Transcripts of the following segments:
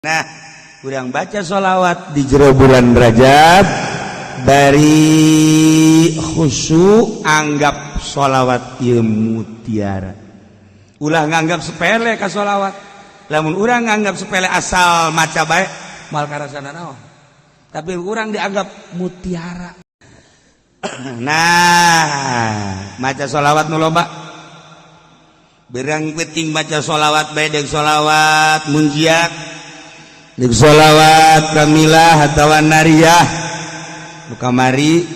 Nah, kurang baca sholawat di jero bulan Rajab dari khusyuk, anggap sholawat ieu mutiara. Ulah nganggap sepele ka sholawat. Lamun urang nganggap sepele, asal maca bae, moal karasana naon. Tapi urang dianggap mutiara. Nah, maca sholawat nu loba, berang penting baca sholawat bae, deuk sholawat munjiat, deuk sholawat kamilah atawa nariyah. Nu kamari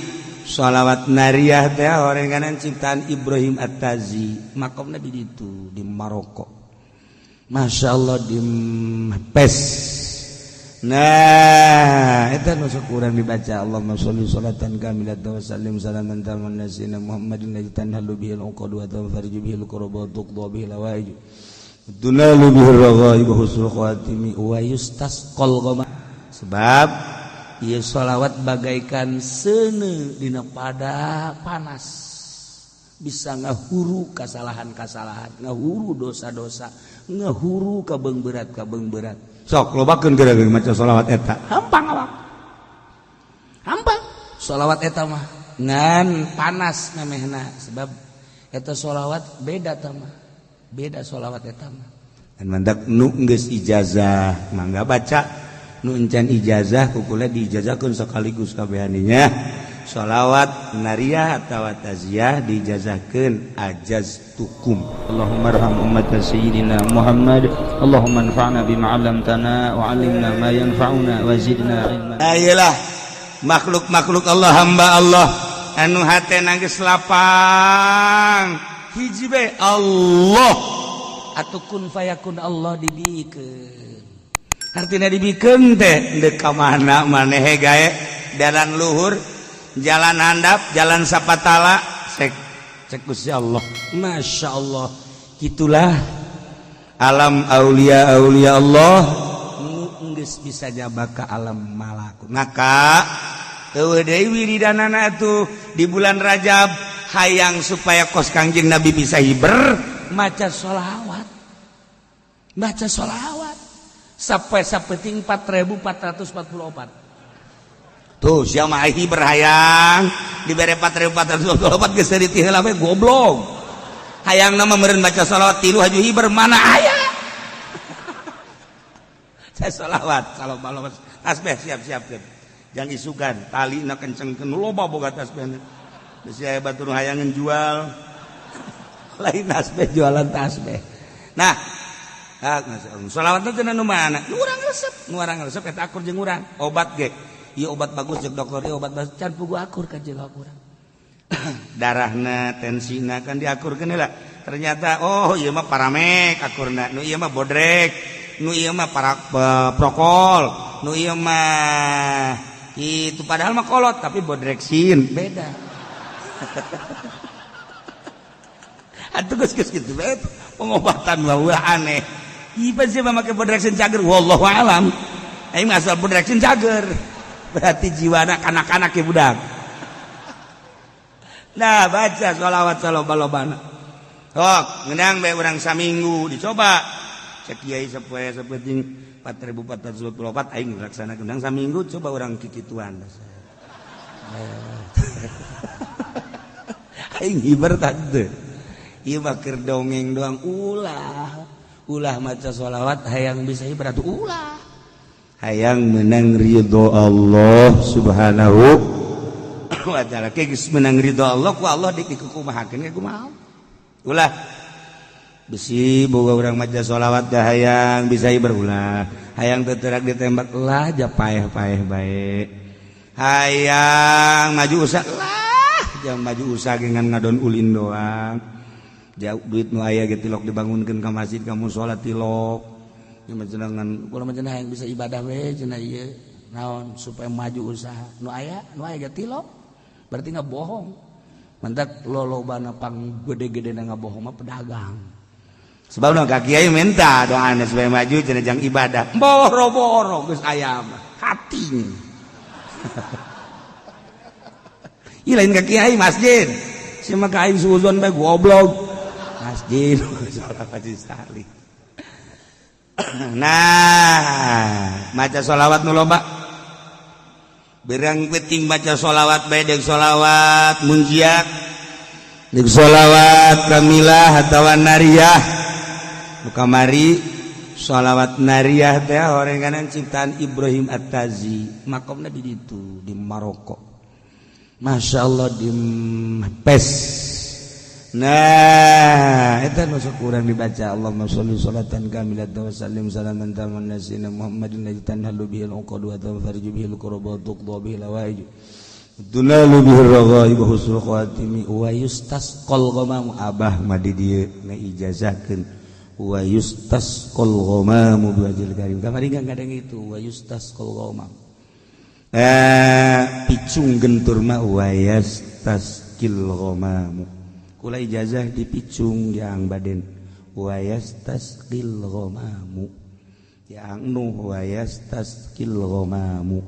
sholawat nariyah teh orang kanan ciptaan Ibrahim At-Tazi, makomna di ditu, di Maroko. Masya Allah, di Fes. Nah, itu masuk kurang dibaca. Allahumma sholli sholatan kamilatan wa sallim salaman taman sayyidina Muhammadin alladzi tanhallu bihil uqad wa tanfariju bihil kurab wa tuqda bihil hawaij, tunalu bihir raghaib wa husnul khatimi wa yustasqal ghamam. Sebab ieu sholawat bagaikan seuneu dina pada panas, bisa ngahuru kesalahan-kesalahan, ngahuru dosa-dosa, ngahuru kabeung berat kabeung berat. Sok lobakeun geura maca sholawat eta. Hampang awak, hampang sholawat eta mah, ngan panas memehna, sebab eta sholawat beda ta mah, beda sholawat eta mah. Dan mandak nu geus ijazah mangga baca, nu encan ijazah kukula diijazahkeun sekaligus kabehaninya. Sholawat nariyah atawa taziyah diijazahkeun, ajaztukum. Allahumma arham ummat sayyidina Muhammad. Allahumma anfa'na bima 'allamtana wa 'allimna ma yanfa'una wa zidna ilma. Ayolah, makhluk-makhluk Allah, hamba Allah anu hatena geus lapang, hiji bae, Allah atau kun fayakun. Allah dibikeun, artinya dibikeun teh deuk ka mana maneh gae, jalan luhur, jalan handap, jalan sapatala, sek cek Gusti Allah. Masya Allah, gitulah alam aulia, aulia Allah nu geus bisa nyaba ka alam malakut. Maka eueuh deui wiridanana tuh di bulan Rajab, hayang supaya kos Kangjeng Nabi bisa hiber, maca sholawat, baca sholawat sampai sapeting 4444. Tuh siapa hiber, hayang dibere 4444 geus ti heula we, goblok. Hayang nama meureun baca sholawat tilu haju hiber, mana aya. Saya sholawat kalau malam tasbih siap-siap jangan isukan tali na kencengkeun, loba boga tasbih. Bisi aya batur hayangan jual, lain tasbih, jualan tasbih. Nah, sholawat teh nu mana nu urang resep, nu urang resep eta akur jeung urang. Obat ge ieu obat bagus jeung dokter, ieu obat bagus, can pugu akur ka jeung urang. Darahna, tensina kan diakurkeun heula. Ternyata, oh, ieu mah paramek akurna, nu ieu mah bodrek, nu ieu mah para prokol, nu ieu mah itu, padahal mah kolot tapi bodreksin beda. Atuh geus geus kitu bae pengobatan mah ulah aneh. Ieu sih mah make bodreksin cager, wallahu alam. Aing mah asal bodreksin cager. Berarti jiwana kanak-kanak ya budak. Nah, baca sholawat saloba-lobana. Sok, ngeunang bae urang saminggu dicoba. Cek kiai sapoe sapenting 4424 aing laksanakeun ngeunang saminggu, coba urang kikituan. Aing hiber tante. Ieu mah keur dongeng doang, ulah. Ulah maca sholawat hayang bisa hiber atuh, ulah. Hayang menang ridho Allah Subhanahu wa taala. Geus menang ridho Allah, ku Allah dikukumahakeun ge kumaha. Ulah besi boga urang maca sholawat dah hayang bisa hiber, ulah. Hayang teterak ditembak lah, ja paeh-paeh bae. Hayang maju usaha lah, jangan maju usaha dengan ngadon ulin doang. Jauh duit nu aya ge tilok dibangunkeun ka masjid, ka musala tilok. Jenengan kula mah cenah hayang bisa ibadah we cenah, ieu naon, supaya maju usaha. Nu aya, nu aya ge tilok, berarti ngabohong. Mantak lolobana pang gede-gede na ngabohong mah pedagang. Sebab nu ka kiai minta doana supaya maju cenah, jang ibadah, boro-boro geus aya mah hati. Ieu lain ka kiai masjid sia mah, ka aing suuzon bae, goblok. Masjid salat, masjid salih. Nah, maca sholawat nu loba, berang penting baca sholawat bae, deuk sholawat munjiat, deuk sholawat kamilah atawa nariyah. Nu kamari sholawat nariyah teh orang kanan ciptaan Ibrahim At-Tazi, makomna di ditu, di Maroko. Masya Allah, di Fes. Nah, itu masuk kurang dibaca. Allahumma sholli sholatan kamilatan wa sallim salaman taman ala sayyidina Muhammadin alladzi tanhallu bihil uqad wa tanfariju bihil kurab wa tuqda bihil hawaij, tunalu bihir raghaib wa husnul khatimi wa yustasqal ghamam. Abah mah di dieu ngaijazahkeun wa yustasqal ghamamu biwajhil karim. Kamari kadang itu wa yustasqal ghamam, picung gentur mah wa yastasqil ghamamu. Kula ijazah di picung yang baden wayastasqil ghamamu, yang nuh wayastasqil ghamamu,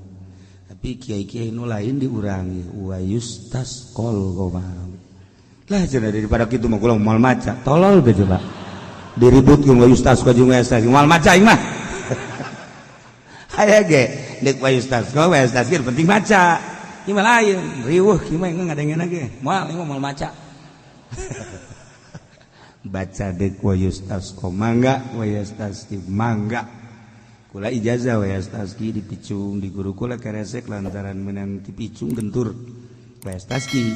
tapi kiai-kiai nu lain diurangi wayustasqal ghamamu lah cenah. Daripada kitu mah kula moal maca, tolol teh. Coba diributkeun wayustasqa jeung wayastasqil, moal maca aing mah. Aya ge deuk wayustasqa, wayastasqil, penting maca. Ieu mah lain riweuh, kieu mah ngadengena ge moal, ieu mah moal maca. Baca dek wayustasqa mangga, wayastasqi mangga. Kula ijazah wayastasqi dipicung di guru kula keresek lantaran menang dipicung gentur wayastasqi.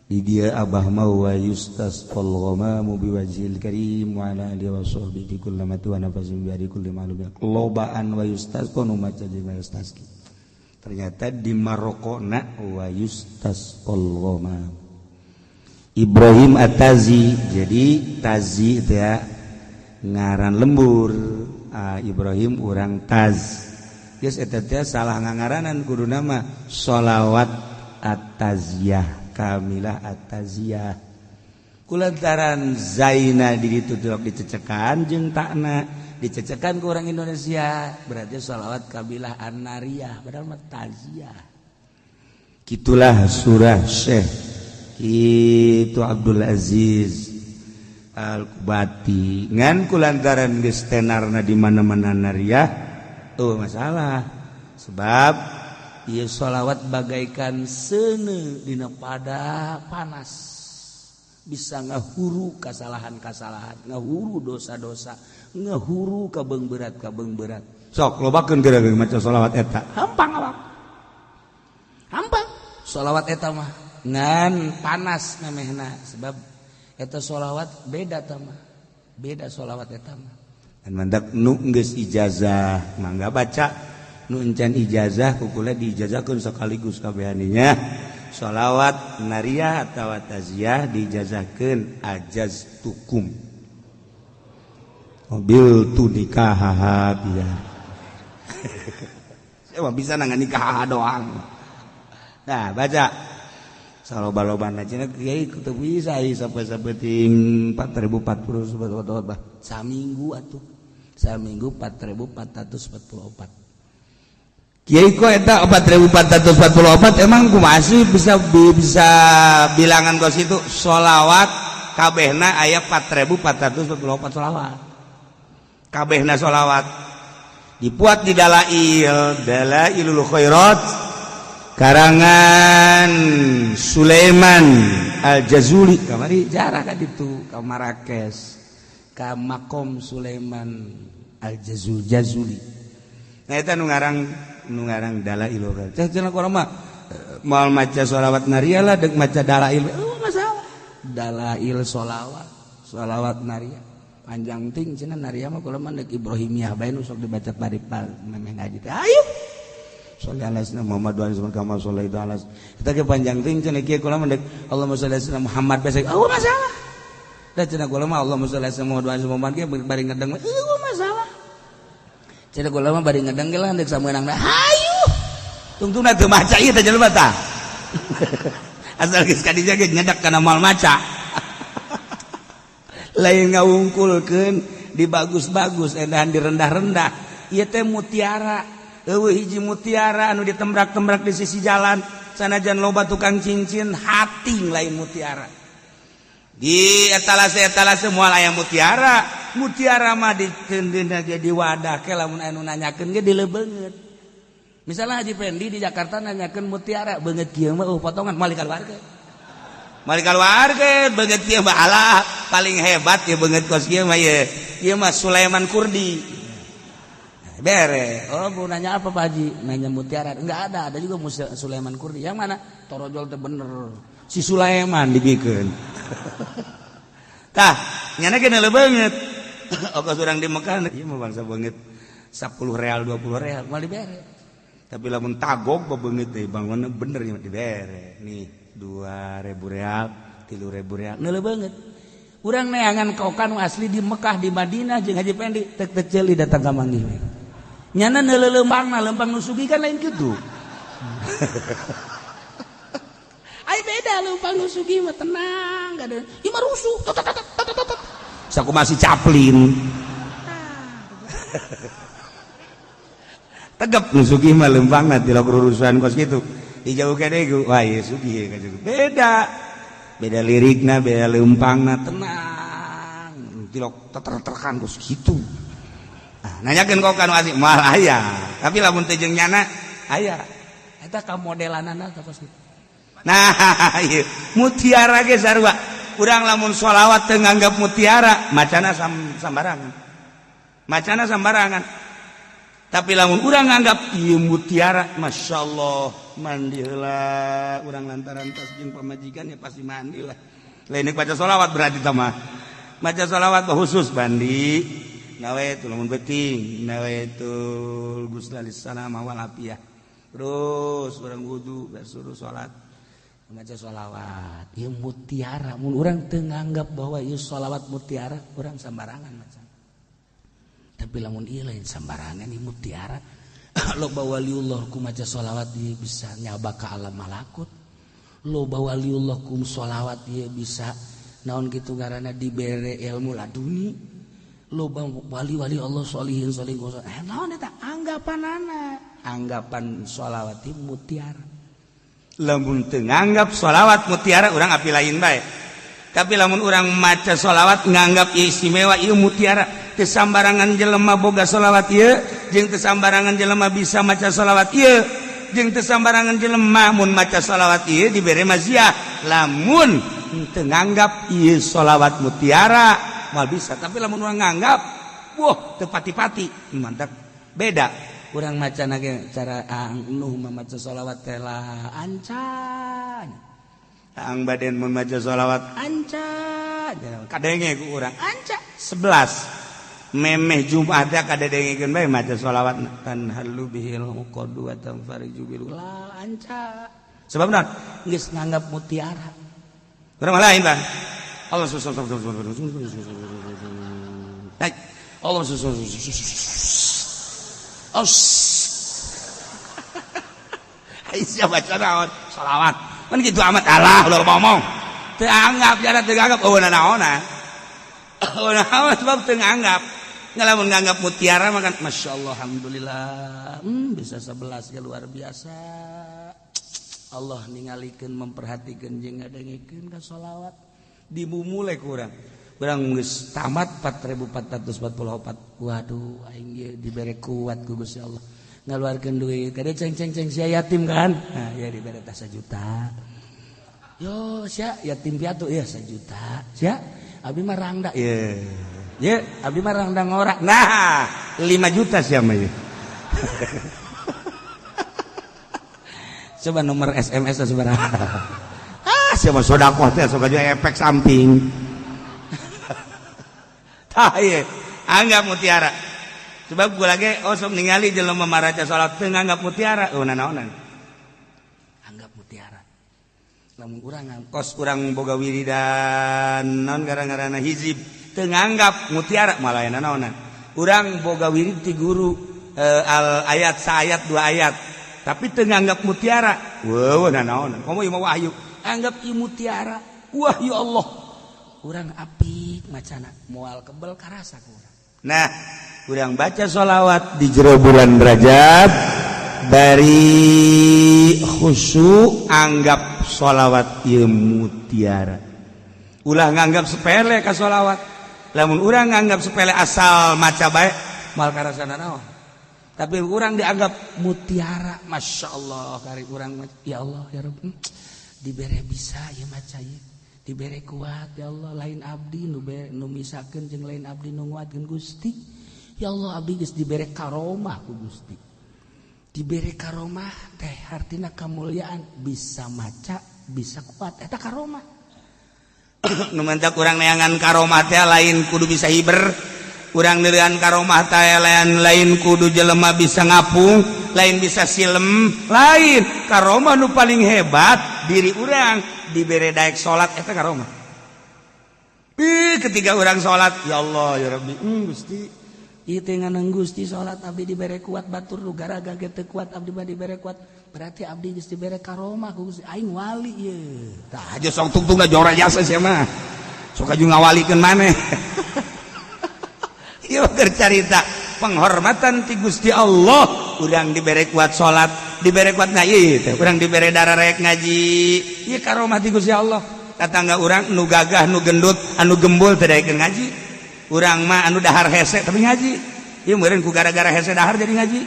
Di dia abah mau wa yustasqal ghamamu biwajhil karim wa ala alihi wa sahbihi kullama wa nafasin bi kulli ma'lumin. Lobaan wa yustasqa nu maca jeung wayastasqi. Ternyata di Maroko na wa yustasqal ghamam Ibrahim At-Tazi. Jadi Tazi itu ya ngaran lembur. Ah, Ibrahim urang Taz. Geus eta teh salah ngangaranan, kudu nama sholawat At-Taziyah, Kamilah At-Taziyah. Kulantaran Zaina di ditu dicecekan jeung takna dicecekan ke orang Indonesia, berarti sholawat Kabilah An-Nariyah, padahal mah Taziyah. Gitulah surah Syekh itu Abdul Aziz Al-Kubati. Ngan kulantaran geus tenarna di mana-mana nariah tuh masalah, sebab ieu sholawat bagaikan seuneu dina pada panas, bisa ngahuru kesalahan-kesalahan, ngahuru dosa-dosa, ngahuru kabeung berat, kabeung berat. Sok lobakeun geura maca sholawat eta, hampang awak, hampang sholawat eta mah. Ngan panas memehna, sebab eta sholawat beda tama, beda sholawat eta mah. Dan mandak nu geus ijazah mangga baca, nu encan ijazah kukula diijazahkeun sekaligus kabehaninya. Sholawat nariyah atawa taziyah diijazahkeun, ajaz tukum mobil tu nikah biar saya mah bisa nangan nikah doang. Nah, baca saloba-loba cenah kiai teu bisa sampai sapeting 4040 sobat saminggu atuh, saminggu 4444. Kiai kok eta 4444 emang kumaha sih bisa bisa bilangan kos itu? Sholawat kabehna aya 4444 sholawat kabehna. Sholawat dibuat di Dalail, Dalailul Khairat karangan Sulaiman Al-Jazuli. Kamari jarah ka ditu ka Marrakesh, ka makom Sulaiman Al-Jazuli Jazuli. Nah, eta nu ngarang Dalailul Khairat. Cah cenah urang mah moal maca sholawat nariyah lah, deuk maca dalail. Oh, masalah dalail sholawat, sholawat nariyah panjang ting cenah. Nariyah mah kula mah deuk Ibrahimiyah bae nu sok dibaca bari memeh ngaji teh. Ayo sholli ala sayyidina Muhammad wa ala kama shallaita ala kita ke panjang ting cenah. Kieu kula mah deuk Allahumma sholli ala sayyidina Muhammad bae. Oh, masalah da cenah kula mah Allahumma sholli ala sayyidina Muhammad wa ala Muhammad ge bari ngedeng. Oh, masalah cenah kula mah bari ngedeng ge lah deuk sameunang. Hayu, tungtungna teu maca ieu teh jelema tah, asal geus ka dieu ge nyedak kana moal maca. Lain ngawungkulkeun, di bagus-bagus edahan, di rendah-rendah. Ieu teh mutiara. Eueuh hiji mutiara anu ditembrak-tembrak di sisi jalan, sanajan loba tukang cincin hating lain mutiara. Di etalase etalase moal aya mutiara. Mutiara mah diteundeunna ge di wadah ke, lamun anu nanyakeun ge dilebeungeut. Misalnya Haji Pendi di Jakarta nanyakeun mutiara beungeut kieu mah, oh, potongan moal dikaluarkeun, moal dikaluarkeun. Beungeut kieu mah, alah, paling hebat ya beungeut kos kieu mah, ye ieu mah Sulaiman Kurdi bere. Oh, mau nanya apa, Pak Haji? Nanya mutiara. Enggak ada, ada juga Sulaiman Kurdi. Yang mana? Torojol teh bener. Si Sulaiman dibikin. Tah, nyana ge banget. Oke, urang di Mekah, ieu mah bangsa banget 10 real, 20 real moal dibere. Tapi lamun tagog beungeut teh bangun bener ya dibere. Nih, 2000 real, 3000 real. Neuleuh banget. Urang neangan kokan asli di Mekah, di Madinah jeung Haji Pendi tek tek ceuli datang ka manggih. Nyana neuleuh lempang, lempang nu sugih kan lain kitu. Ai beda lempang nu sugih mah tenang, gak ada. Ieu mah rusuh. Tot tot tot tot tot. Saku masih Chaplin. Tegap nu sugih mah lempangna tilok rurusuhan kos kitu. Dijauh kene ku, wah ieu sugih ka beda. Beda lirikna, beda lempangna, tenang. Tilok teter-terkan kos kitu. Nah, nanyakeun kok kanu asli moal aya. Tapi lamun teu jeung nyana aya. Eta ka modelanana teh kos kitu. Nah, ieu mutiara ge sarua. Urang lamun sholawat teu nganggap mutiara, macana sambarangan. Macana sambarangan. Tapi lamun urang nganggap ieu mutiara, Masya Allah, mandi heula urang lantaran tas jeung pamajikan ya pasti mandi lah. Lain baca sholawat berarti tah mah. Baca sholawat khusus mandi. Nawaitu lamun beuting, nawaitul ghusla lissalama wal afiyah. Terus urang wudu, suruh salat, maca sholawat. Ieu mutiara, mun urang teu nganggap bahwa ieu sholawat mutiara, urang sambarangan maca. Tapi lamun ieu lain sambarangan, ieu mutiara. Loba waliullah ku maca sholawat dia bisa nyaba ka alam malakut. Loba waliullah ku sholawat dia bisa naon kitu ngaranna dibere ilmu laduni. Loba wali-wali Allah, solihin solihin, eh, naon eta anggapanana, anggapan sholawat mutiara. Lamun teu nganggap sholawat mutiara, urang api lain bae. Tapi lamun urang maca sholawat nganggap istimewa, ieu mutiara, teu sambarangan jelema boga sholawat ieu, jeung teu sambarangan jelema bisa maca sholawat ieu, jeung teu sambarangan jelema mun maca sholawat ieu dibere maziah. Lamun teu nganggap ieu sholawat mutiara, moal bisa. Tapi lamun urang nganggap, wah, teu pati-pati, mantap, beda. Urang maca ge cara Ang Nuh maca sholawat teh lah ancan. Ang Baden mun maca sholawat anca, kadenge ku urang anca 11 memeh Jumat teh kadengekeun bae maca sholawat tanhallu bihil uqadu wa tanfariju bil la anca. Sebab naon? Geus nganggap mutiara. Urang mah lain, Bang. Allah, Allah, Allah. Siapa baca naon? Salawat. Kan gitu amat, alah, udah ngomong. Teu anggap jara teu anggap, oh, naonan. Oh, naon sebab teu nganggap. Ngalamun nganggap mutiara mah kan Masya Allah, alhamdulillah. Bisa 11 ya luar biasa. Allah ningalikeun, memperhatikeun jeung ngadengekeun ka sholawat. Dimumule kurang. Urang geus tamat 4444. Waduh, aing ge dibere kuat ku Gusti Allah. Ngaluarkeun duit kade ceng ceng ceng sia yatim kan. Nah, ya dibere tah 1 juta. Yo sia yatim piatu ya 1 juta. Sia abi mah rangda. Ye. Ye, abi mah rangda ngorak. Nah, 5 juta sia mah ye. Coba nomor SMS seberapa? Ah, siapa sodakoh teh sok aja efek samping. Tah ieu, anggap mutiara. Sebab gua lagi oh sok ningali jelema maraca salat teu nganggap mutiara, oh nanaonan. Anggap mutiara. Lamun urang kos urang boga wiridan naon gara-garana hizib teu nganggap mutiara malah nanaonan. Urang boga wirid ti guru al ayat saayat dua ayat tapi teu nganggap mutiara. Weuh nanaonan. Komo ieu mah wahyu. Anggap ieu mutiara. Wah ya Allah. Urang apik macana moal kebel karasa ku urang. Nah, urang baca sholawat di jero bulan Rajab bari khusyuk, anggap sholawat ieu mutiara. Ulah nganggap sepele ka sholawat. Lamun urang nganggap sepele, asal maca bae, moal karasana naon. Tapi urang dianggap mutiara, masya Allah, kari urang, ya Allah, ya Rabb, dibere bisa ya maca ya, dibere kuat, ya Allah. Lain abdi nu nu misakeun jeung lain abdi nu nguatkeun, Gusti. Ya Allah, abdi geus dibere karomah ku Gusti. Dibere karomah teh artina kemuliaan, bisa maca, bisa kuat, eta karomah. Nu mantak urang neangan karomah teh lain kudu bisa hiber. Urang neangan karomah teh lain, lain kudu jelema bisa ngapung, lain bisa silem, lain. Karomah nu paling hebat, diri urang dibere daek salat, eta karomah. Ih, ketika urang salat, ya Allah, ya Rabbi, Gusti. Ieu teh nganang Gusti, salat abdi dibere kuat, batur nu garaga ge teu kuat, abdi mah dibere kuat. Berarti abdi geus dibere karomah ku Gusti, aing wali ieu. Tah, aja sok tungtungna jora jasa sia mah. Sok aju ngawalikeun maneh. Ieu keur carita penghormatan ti Gusti Allah, urang dibere kuat salat, dibere kuat ngaji teh, urang dibere darah rek ngaji. Ieu karomah ti Gusti Allah. Tetangga urang nu gagah, nu gendut, anu gembul teu daekeun ngaji. Urang mah anu dahar hese tapi ngaji. Ieu meureun ku gara-gara hese dahar jadi ngaji.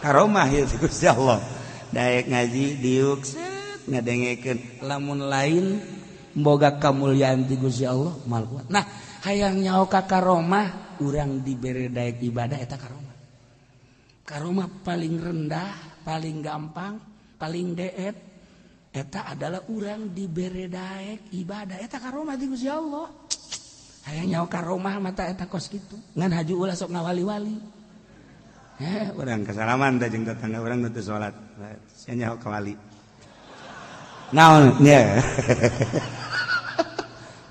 Karomah ieu ti Gusti Allah. Daek ngaji, diuk set ngadengekeun. Lamun lain boga kamuliaan ti Gusti Allah, moal kuat. Nah, hayang nyaho ka karomah, urang dibere daek ibadah, eta karomah. Karomah paling rendah, paling gampang, paling deet eta adalah urang dibere daek ibadah, eta karomah ti Gusti Allah. Hayang nyaho karomah mata eta kos kitu. Ngan haju ulah sok ngawali-wali. Eh, urang kasalaman teh jeung tetangga urang nu teu salat. Sia nyaho ka wali. Naon nya?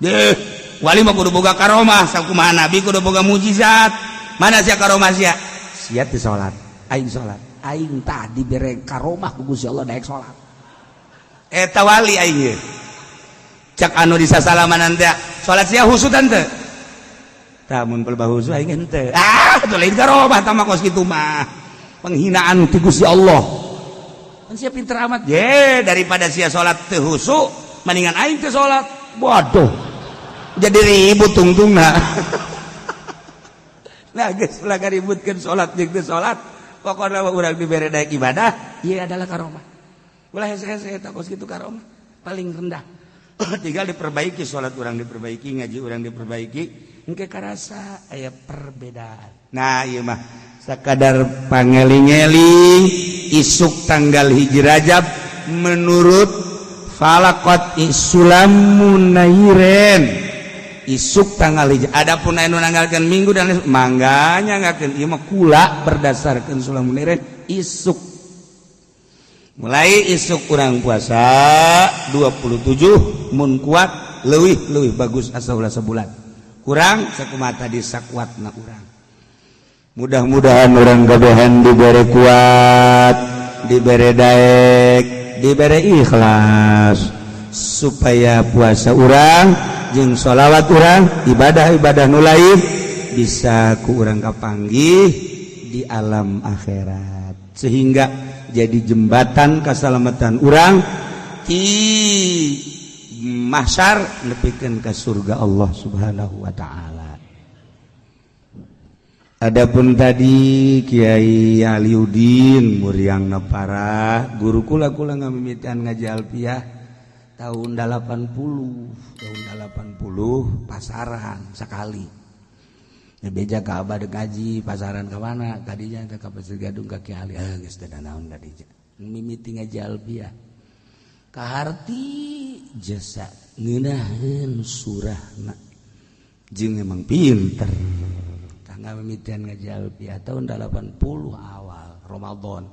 Deh, wali mah kudu boga karomah, sakumaha nabi kudu boga mukjizat. Mana sia karomah sia? Sia teu salat, aing salat. Aing tah dibere karomah ku Gusti Allah daek salat. Eta wali aing ye. Cak anu disasalaman teh, salat sia husu teu? Tah, mun pelbah husu aing henteu. Ah, teu lain karomah tah mah, kos kitu mah. Penghinaan ti Gusti Allah. Kan sia pinter amat. Ye, daripada sia salat teu husu, mendingan aing teu salat. Waduh. Jadi ribut tungtungna. Nah, geus ulah ributkeun salat jeung teu salat. Pokokna mah urang dibere daek ibadah, ieu adalah karomah. Ulah hese-hese, eta kos kitu karomah paling rendah. Tinggal diperbaiki salat urang, diperbaiki ngaji urang, diperbaiki, engke karasa aya perbedaan. Nah, ieu mah sakadar pangeling-eling, isuk tanggal 1 Rajab menurut falakot Sulamun Nairen, isuk tanggal 1. Adapun anu nanggalkeun Minggu dan mangga nyanggakeun, ieu mah kula berdasarkan Sulamun Nairen, isuk, mulai isuk kurang puasa 27 mun kuat, leuwih leuwih bagus asa ulah sebulan kurang, sakumaha tadi sakuatna urang. Mudah-mudahan urang kabehan dibere kuat, dibere daek, dibere ikhlas, supaya puasa urang jeung sholawat urang, ibadah-ibadah nu lain, bisa ku urang kapanggih di alam akhirat, sehingga jadi jembatan keselamatan urang di mahsyar nepikeun ke surga Allah Subhanahu wa taala. Adapun tadi Kiai Aliudin muriang parah guru kula, kula ngamimitian ngaji alfiah tahun 80, tahun 80 pasaran sekali. Ya, beja ka abah dek ngaji pasaran ka mana tadinya, ka Pasir Gadung ka Kiai Ali. Ah, geus teu naon tadinya mimiti ngaji alfiah, kaharti jasa ngeunaheun surahna jeung emang pinter. Tanggal mimitian ngaji alfiah tahun 80 awal Ramadan.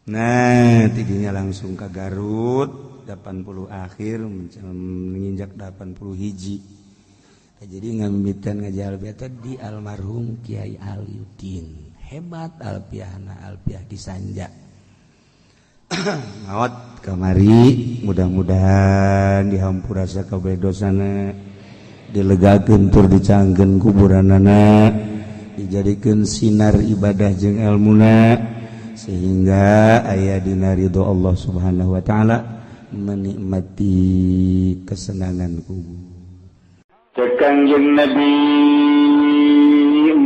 Nah, tidinya langsung ke Garut 80 akhir menginjak 80 hiji. Nah, jadi ngamimitian ngaji alfiah teh di almarhum Kiai Aliudin. Hebat alfiahna, alfiah disanja. Maot kamari, mudah-mudahan dihampura sakabeh dosana, dilegakeun tur dicangkeun kuburanana, dijadikeun sinar ibadah jeung ilmuna, sehingga aya dina ridho Allah Subhanahu wa taala, menikmati kesenangan kubur. Cek Kangjeng Nabi,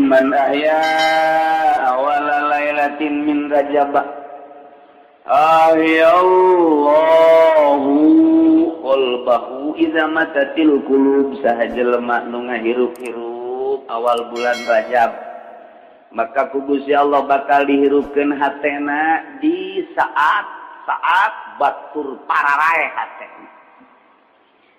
man ahya awala lailatin min Rajab ahyallahu qalbahu idza matatil qulub. Saha jelema nu ngahirup-hirup awal bulan Rajab, maka ku Gusti Allah bakal dihirupkeun hatena di saat saat batur pararae hatena.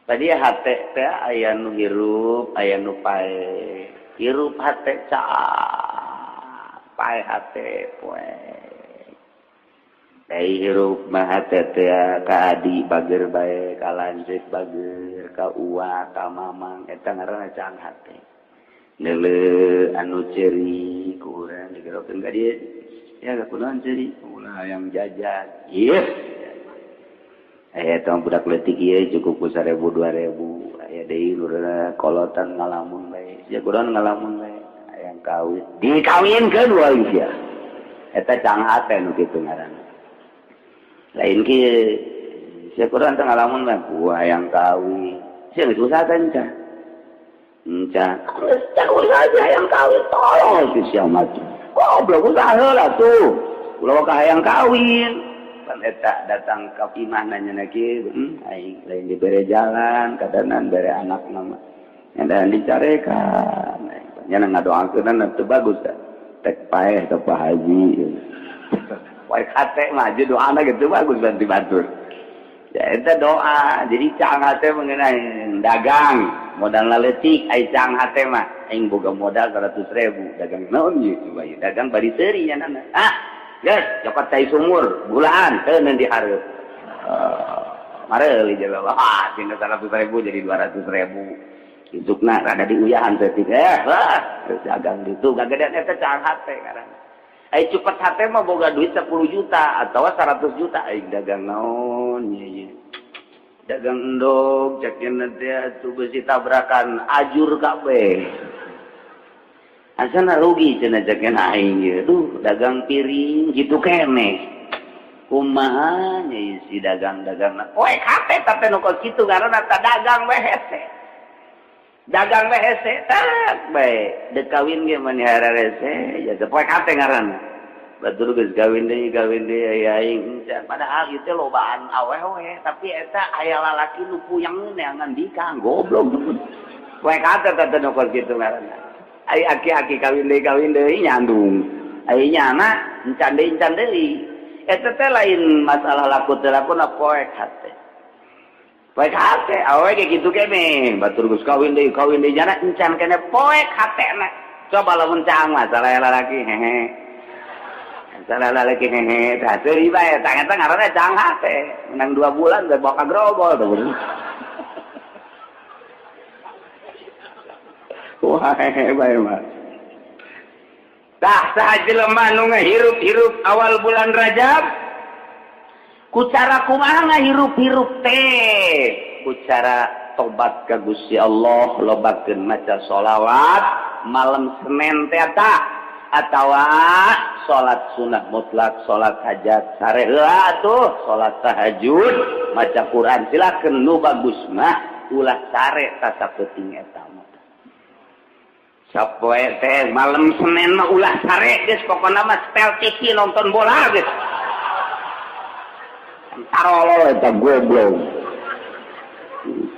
Tadi hate teh aya nu hirup, aya nu pae. Hirup hate caang, pae hate poe. Dai hirup mah hate teh ka adi bager bae, ka lanceuk bager, ka uwa, ka mamang, eta ngaranna caang hate. Neuleuh anu ceuri ku urang digerokeun ka dieu. Ya kunaon ceuri? Ulah hayang jajan. Ieu aya tong budak leutik ieu cukup ku 1000 2000. Aya deui nu kolotan ngalamun bae. Sia kunaon ngalamun bae? Hayang kawin, dikawinkeun wae sia. Eta caang hate nu kitu ngaranna. Lain kieu, sia kunaon teh ngalamun bae? Ku hayang kawin. Sia geus usaha teh encan? Encan. Geus usaha hayang kawin, tolol si sia mah. Goblok, usaha heula tuh. Ulah ka hayang kawin. Pan eta datang ka imah nanya kieu, aing lain dibere jalan, kadanan bere anak nama. Yang dicarekan. Nya ngadoakeun teu bagus teh. Tek paeh teh Pak Haji. Poe hate mah doana gitu bagus bantu batur. Ya eta doa. Jadi caang hate mengenai dagang, modal leutik ai caang hate mah aing boga modal 100.000, dagang naon ieu coba ieu? Dagang bari seuri nya nana. Ah, geus cokot cai sumur, gulaan teu dihareup. Mareuli jelema. Ah, tina 100.000 jadi 200.000. Isukna rada diuyahan saeutik. Wah, geus dagang ditu gagedean, eta caang hate ngaranna. Ai cupet hate mah boga duit 10 juta atau 100 juta, aing dagang naon ieu? Dagang endog cek teh atuh, besi tabrakan ajur kabeh. Asana rugi cenah cek aing ieu. Duh, dagang piring kitu keneh. Kumaha nya isi dagang-dagang. Poek hate teh nu kos kitu ngaranna, ta dagang we hese. Dagang we hese tak bae. Dek kawin ge mani hararese ya teh poek hate ngaranna. Batur geus kawin deui aya aing encan. Padahal ieu teh lobaan awewe, tapi eta aya lalaki nu puyeng neangan dikang goblok. Poek hate teh nu kos kitu ngaranna. Ai aki-aki kawin deui nyandung. Ai nyana encan deui, encan deui. Eta teh lain masalah laku teu laku na, poek hate. Poek hate awewe ge kitu keneh. Batur geus kawin deui nyana encan keneh, poek hatena. Coba lamun caang masalah lalaki hehe. Masalah lalaki hehe, tah seuri bae, tah eta ngaranna caang hate. Menang 2 bulan geus bawa ka grogol tuh. Wah, hehe bae mah. Tah saha jelema nu ngahirup-hirup awal bulan Rajab? Ku cara kumaha ngahirup-hirup teh? Ku cara tobat ka Gusti Allah, lobakeun maca sholawat malam Senin teh tah, atawa salat sunah mutlak, salat hajat sare heula tuh, salat tahajud, maca Quran silakeun. Nu bagus mah ulah sare tah sapenting eta mah. Sapoe teh malam Senin mah ulah sare geus, pokona mah setel TV nonton bola geus. Tarolol eta goblok.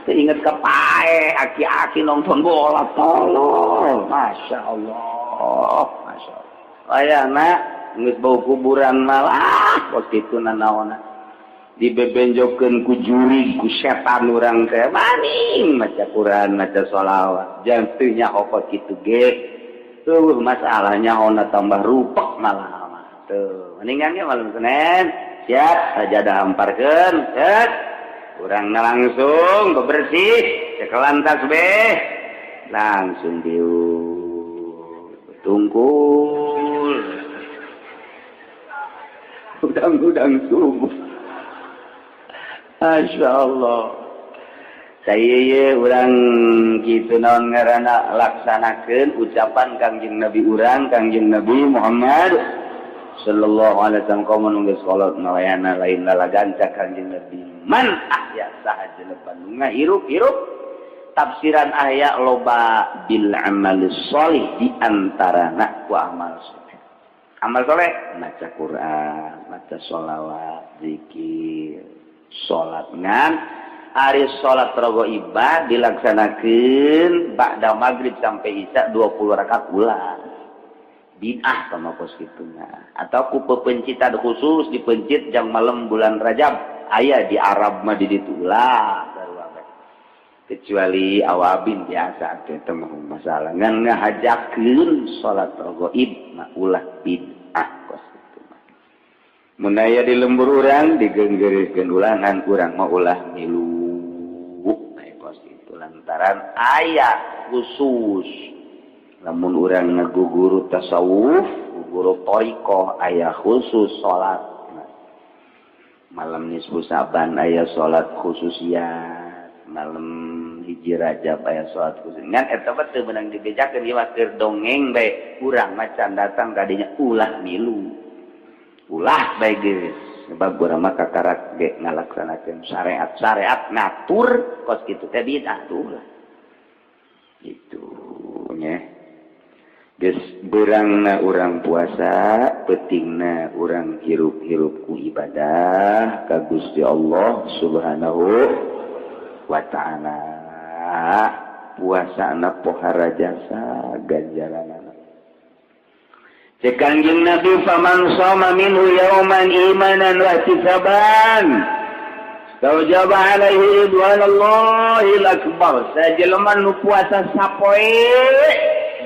Teu inget ka pae aki-aki nonton bola, tolol. Masya Allah, Masya Allah. Ayana geus bau kuburan malah kos kitu nanaonna. Dibebenjokeun ku jurig ku setan urang teh maning maca Quran, maca sholawat. Jangan teu nyaho kos kitu ge. Tuh masalahnya ona tambah rupek malah mah. Tuh, mendingan ge malam Senin siap sajadah hamparkeun, set. Urangna langsung bebersih, cekelan tasbih, langsung diuk tungkul. Udang-udang subuh. Masya Allah. Saya ye urang kitu naon ngaranna laksanakeun ucapan Kangjeng Nabi urang, Kangjeng Nabi Muhammad sallallahu alaihi wasallam, kaum nu geus kolot nawayana lain lalagan. Cak Kangjeng Nabi, man ahya, saha jelema nu ngahirup-hirup Tafsiran aya loba, bil amal sholih, di antarana ku amal soleh. Amal soleh maca Quran, maca sholawat, zikir, salat. Ngan ari salat raghaibah dilaksanakeun ba'da maghrib sampai isya 20 rakaat ulah, bid'ah sama kos kituna. Atau ku pepencitan khusus dipencit jang malam bulan Rajab, aya di Arab mah di ditu, ulah, kecuali awabin biasa teh mah masalah. Ngan ngahajakeun salat raghaib mah ulah, bid'ah kos kitu mah. Mun aya di lembur urang digenggeureuskeun ulangan, urang mah ulah milu kos kitu, lantaran aya khusus lamun urang ngaguguru tasawuf, guguru thoriqoh, aya khusus salat malam nisfu Saban, aya salat khusus ya, malam 1 Rajab aya salat khusus. Ngan eta mah teu meunang dibejakeun, ieu mah keur dongeng bae. Urang mah can datang ka dinya, ulah milu, ulah bae geus, sebab urang mah kakarak ge ngalaksanakeun syariat. Syariat ngatur kos kitu teh bid'ah tuh lah gitu nya. Geus beurangna urang puasa, peutingna urang hirup-hirup ku ibadah ka Gusti Allah Subhanahu wa Ta'ala. Puasa na pohara jasa ganjaran. Cek Kangjeng Nabi, faman shoma minhu yauman imanan wa ihtisaban istaujaba alaihi ridwanallahil akbar. Sajelema nu puasa sapoe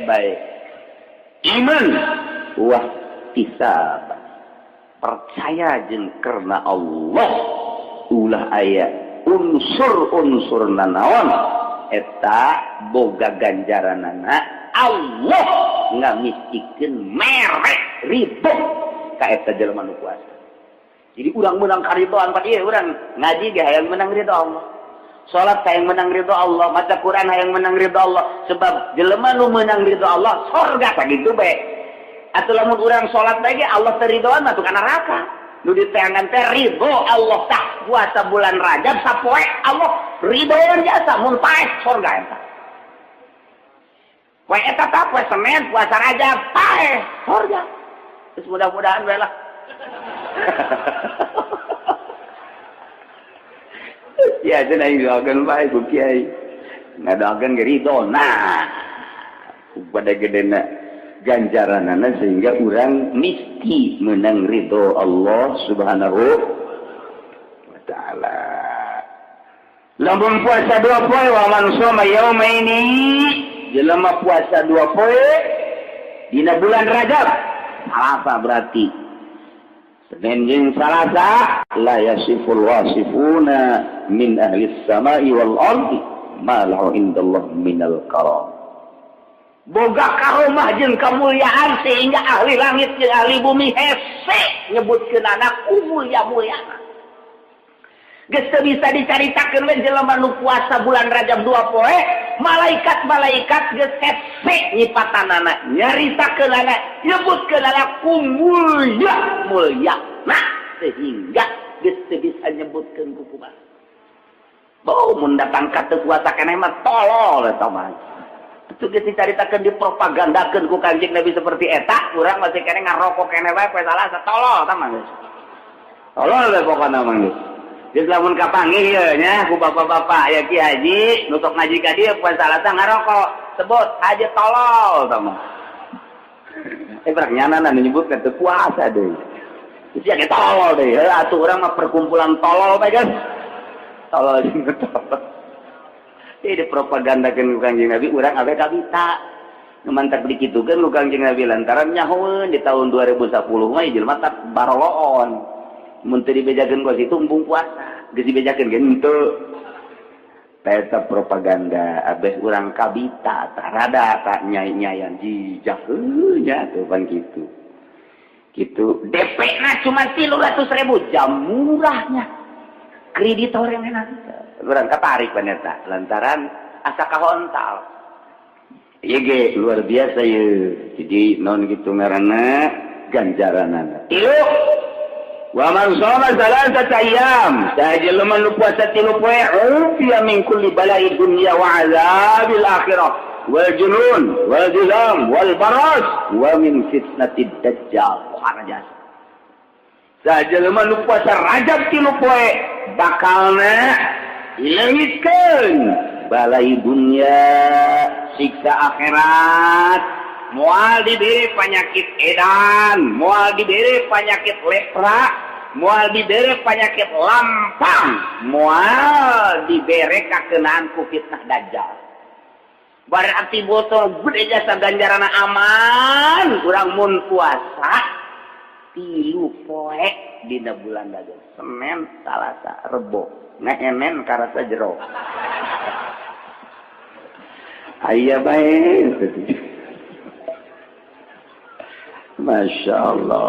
bae iman wa ihtisab, percaya jeung karena Allah, ulah aya unsur-unsur nanaon, eta boga ganjaranana Allah ngamistikeun mere ridho ka eta jelema nu puasa. Jadi urang menang karidoan pa ieu, urang ngaji ge hayang menang ridho Allah, salat hayang menang ridho Allah, maca Quran hayang menang ridho Allah, sebab jelema nu menang ridho Allah sorga. Sakitu bae atuh. Lamun urang salat bae ge Allah teu ridhoan mah ka neraka. Nu diteangan teh ridho Allah. Tah, puasa bulan Rajab sapoe Allah ridhoan jasa, mun paeh sorga eta. Poe eta tah, poe Senin puasa Rajab paeh sorga. Terus mudah-mudahan bae lah. Ya cenah aing doakeun bae ku kiai. Ngadoakeun ge ridho. Nah, pada gedena ganjaranana sehingga urang misti menang ridho Allah Subhanahu wa Ta'ala. Lamun puasa 2 poe, wa man shoma yaumaini, jelema puasa 2 poe dina bulan Rajab, Salasa berarti Senin jeung Salasa, la yasiful wasifuna min ahli samai wal ardi ma lahu indallah minal karam. Boga karomah jeung kemuliaan sehingga ahli langit jeung ahli bumi hese nyebutkeun anak mulia-muliana. Geus teu bisa dicaritakeun we jelema nu puasa bulan Rajab 2 poe, malaikat-malaikat geus hese nyipatanana, nyaritakeun anak, nyebutkeun anak ku mulia mulia. Nah, sehingga geus teu bisa nyebutkeun ku kumaha. Bau mun datang ka teu puasa keneh mah tolol eta mah. Itu geus dicaritakeun, dipropagandakeun ku Kanjeng Nabi seperti eta, urang masih keneh ngarokok keneh bae poe Salasa, tolol eta mah geus. Tolol we pokona mah geus. Geus lamun kapanggih ieu nya ku bapak-bapak ya, Ki Haji nu sok ngaji ka dieu poe Salasa ngarokok, sebut haji tolol eta mah. Eh, berak nyanana nu nyebutkeun teu puasa deui. Geus ya ge tolol deui. Heuh atuh urang mah perkumpulan tolol bae geus. Tolol jeung tolol. Ini dipropagandakeun ku Kangjeng Nabi, urang awe kabita. Nu mantak dikitukeun ku Kangjeng Nabi lantaran nyahoeun di tahun 2010 mah jelema tak baroloon. Mun teu dibejakeun ku situ embung puasa. Geus dibejakeun ge henteu. Eta propaganda abeh urang kabita tah rada tak nyai-nyayan jijak nya tuh pan kitu. Kitu DP na cuma 300.000, jam murahnya. Kreditor yang enak. Urang katarik pan eta lantaran asa kahontal. Ieu ge luar biasa ye. Jadi non gitu ngaranna ganjaranana. Tilu. Wa man shoma salasata ayyam, saha jelema nu puasa 3 poe, ufiya min kulli bala'i dunya wa azabil akhirah wal junun wal juzam wal baras wa min fitnatid dajjal. Raja saha jelema nu puasa Rajab 3 poe bakalna dileungitkeun balai dunya, siksa akhirat, moal diberi penyakit edan, moal diberi penyakit lepra, moal diberi penyakit lampang, moal diberi kakenaan ku fitnah dajjal. Berarti botol gede jasa ganjaran aman kurang mun puasa 3 poe dina bulan Rajab, Senin, Salasa, Rebo, ngehenen karasa jero. Aya bae. Masya Allah.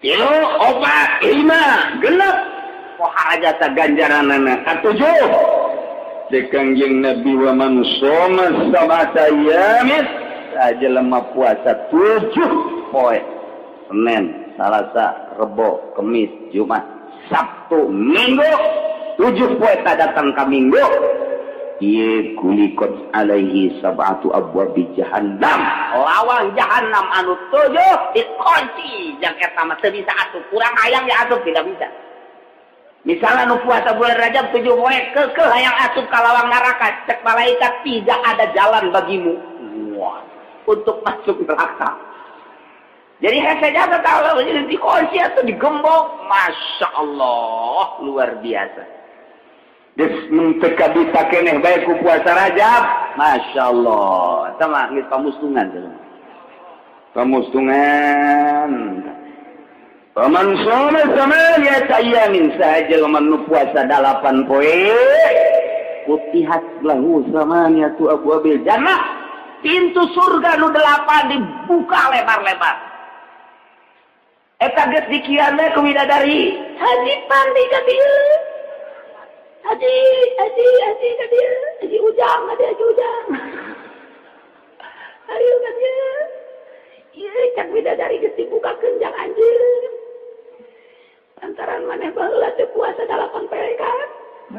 3, 4, 5, 6. Pohara jasa ganjaranana. Katujuh. Kangjeng Nabi wa man shoma sab'ata ayyamin, jelema puasa 7 poe. Senin, Salasa, Rebo, Kemis, Jumat, Sabtu, Minggu. 7 poe tak datang ka Minggu. Ieu kulikot alaihi sab'atu abwabi jahannam. Lawang jahannam anu 7 dikunci. Jang eta mah teu bisa asup. Kurang hayang ya asup tidak bisa. Misalnya nu puasa bulan Rajab 7 poe keukeuh hayang asup ka lawang neraka, cek malaikat tidak ada jalan bagimu. Wah, untuk masuk neraka. Jadi hese jasa tahu jadi dikunci atau digembok. Masya Allah, luar biasa. Geus mun teu kabita keneh bae ku puasa Rajab. Masya Allah. Eta mah geus pamustungan teh. Pamustungan. Paman shoma samaniyata ayyamin, saha jelema nu puasa 8 poe, futihat lahu samaniyatu abwabil jannah. Pintu surga nu 8 dibuka lebar-lebar. Eta geus dikian ku widadari. Haji Pandi ka dieu. Haji, haji, haji ka dieu. Haji Ujang, haji, haji Ujang. Ayo ka dieu. Ieu cak widadari geus dibukakeun jang anjeun. Lantaran maneh baheula teh puasa 8 poe kan.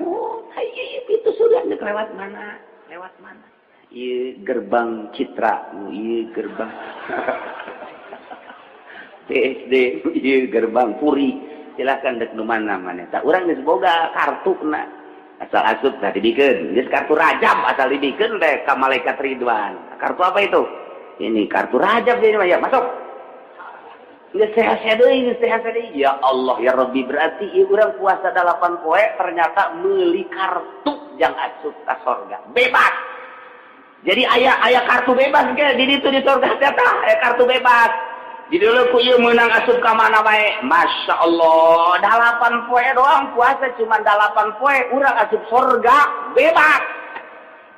Oh, ieu pintu surga geus lewat mana? Lewat mana? Ieu gerbang Citra, ieu gerbang PSD, ieu gerbang Puri. Silakan dek nu mana maneh. Tah urang geus boga kartuna. Asal asup tah dibikeun. Geus kartu Rajab asal dibikeun teh ka malaikat Ridwan. Kartu apa itu? Ini kartu Rajab ini mah ya, masuk. Geus sehat deui, geus sehat deui. Ya Allah ya Rabbi, berarti ieu urang puasa 8 poe ternyata meuli kartu jang asup ka sorga. Bebas. Jadi aya aya kartu bebas ke di ditu di sorga teh tah, aya kartu bebas. Di dulu ku ieu meunang asup ka mana bae. Masya Allah, 8 poe doang puasa cuma 8 poe urang asup sorga bebas.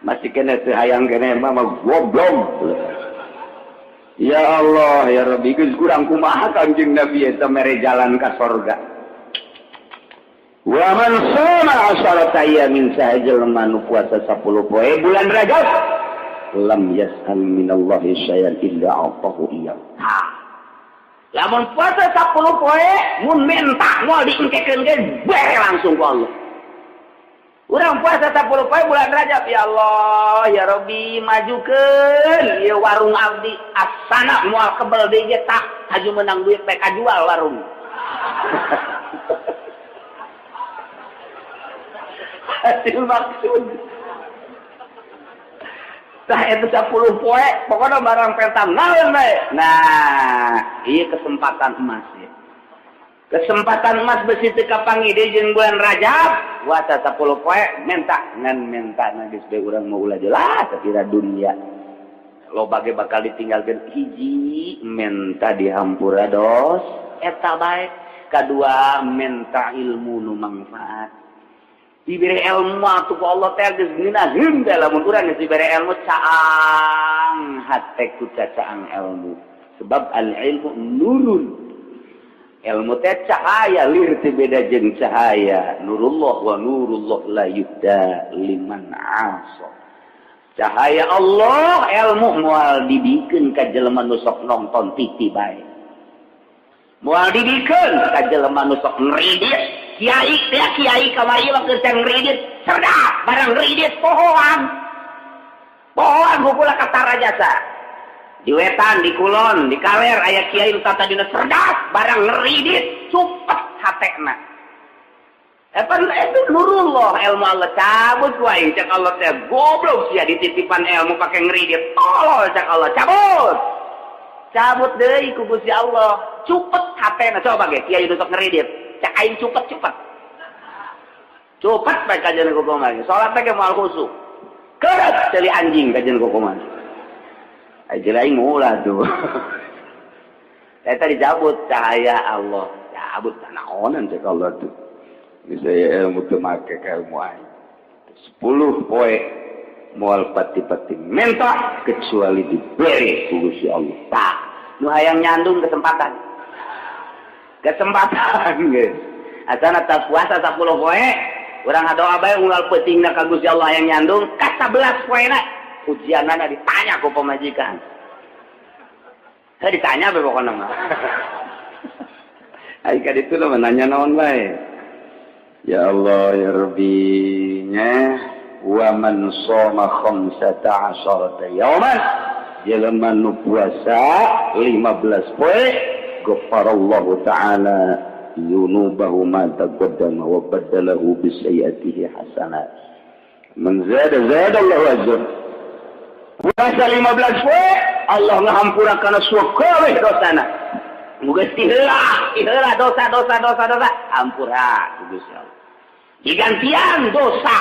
Masih kena teu hayang keneh mah goblok. Ya Allah ya Rabbi, geus kurang kumaha Kangjeng Nabi eta mere jalan ka sorga. Wa man shoma asharata ayyamin, saha jelema nu puasa 10 poe bulan Rajab, lam yas'al minallahi syai'an illa a'tahu iyyah. Ha. Lamun puasa 10 poe mun minta moal diengkekeun ge bere langsung ku Allah. Urang puasa 10 poe bulan Rajab, ya Allah ya Rabbi majukeun ieu warung abdi asana moal kebel deui ge tah haju menang duit bae kajual warung. Hasil maksud. Tah eta 10 poe pokona barang pentam naon bae. Nah, ieu kesempatan emas ya. Kesempatan emas besi teu kapanggih deui jeung bulan Rajab, puasa 10 poe minta ngan minta na geus bae urang mau ulah jelas sakira dunia. Loba ge bakal ditinggalkeun hiji minta dihampura dos eta bae, kadua minta ilmu nu mangfaat. Diberi ilmu atuh ku Allah teh geus ngeunaheun teh lamun urang geus diberi ilmu caang hate ku cacaang ilmu. Sebab al ilmu nurun. Ilmu teh cahaya, lir teh beda jeung cahaya. Nurullah wa nurullah la yuhda liman asa. Cahaya Allah ilmu moal dibikeun ka jelema nu sok nonton TV bae. Moal dibikeun ka jelema nu sok ngridit. Kiai teh, kiai kamari mah keur ngridit cerdas, barang ngridit pohoan. Pohoan hukula katara jasa. Di wetan, di kulon, di kaler aya kiai nu tadina cerdas, barang ngridit cupet hatena. Epan itu nurullah, ilmu Allah cabut ku aing. Cek Allah teh, goblok sia, dititipan ilmu pake ngridit, tolol. Cek Allah cabut. Cabut deui ku Gusti Allah, cupet hatena. Coba ge kiai nu sok ngridit, cek aing cupet, cupet. Cupet bae kajian ku kumaha. Salat teh ge moal khusyuk. Keret ceuli anjing kajian ku kumaha. Ai aing ulah tuh. Eta dicabut cahaya Allah. Cabut naonan cek Allah tuh. Bisa ya ilmu teu make ka ilmu aing. 10 poe moal pati-pati menta kecuali diberi ku Gusti Allah. Tah, nu hayang nyandung kesempatan. Kesempatan geus. Asana tas puasa 10 poe, urang ngadoa bae unggal peutingna ka Gusti Allah hayang nyandung, ka 11 poena ujianana ditanya ku pamajikan. Saya ditanya bae pokona mah. Ai ka ditu mah nanya naon bae. Ya Allah ya Rabbi nya, wa man shoma khamsata asharata yauman, jelema nu puasa 15 poe, ghafarallahu ta'ala dzunubahu ma taqaddama wa baddalahu bi sayyi'atihi hasanat. Man zada zada Allahu ajr. Puasa 15 poe Allah ngahampura kana sakabeh dosana. Geus diheula, diheula dosa, dosa, dosa, dosa, hampura ku Gusti Allah. Digantian dosa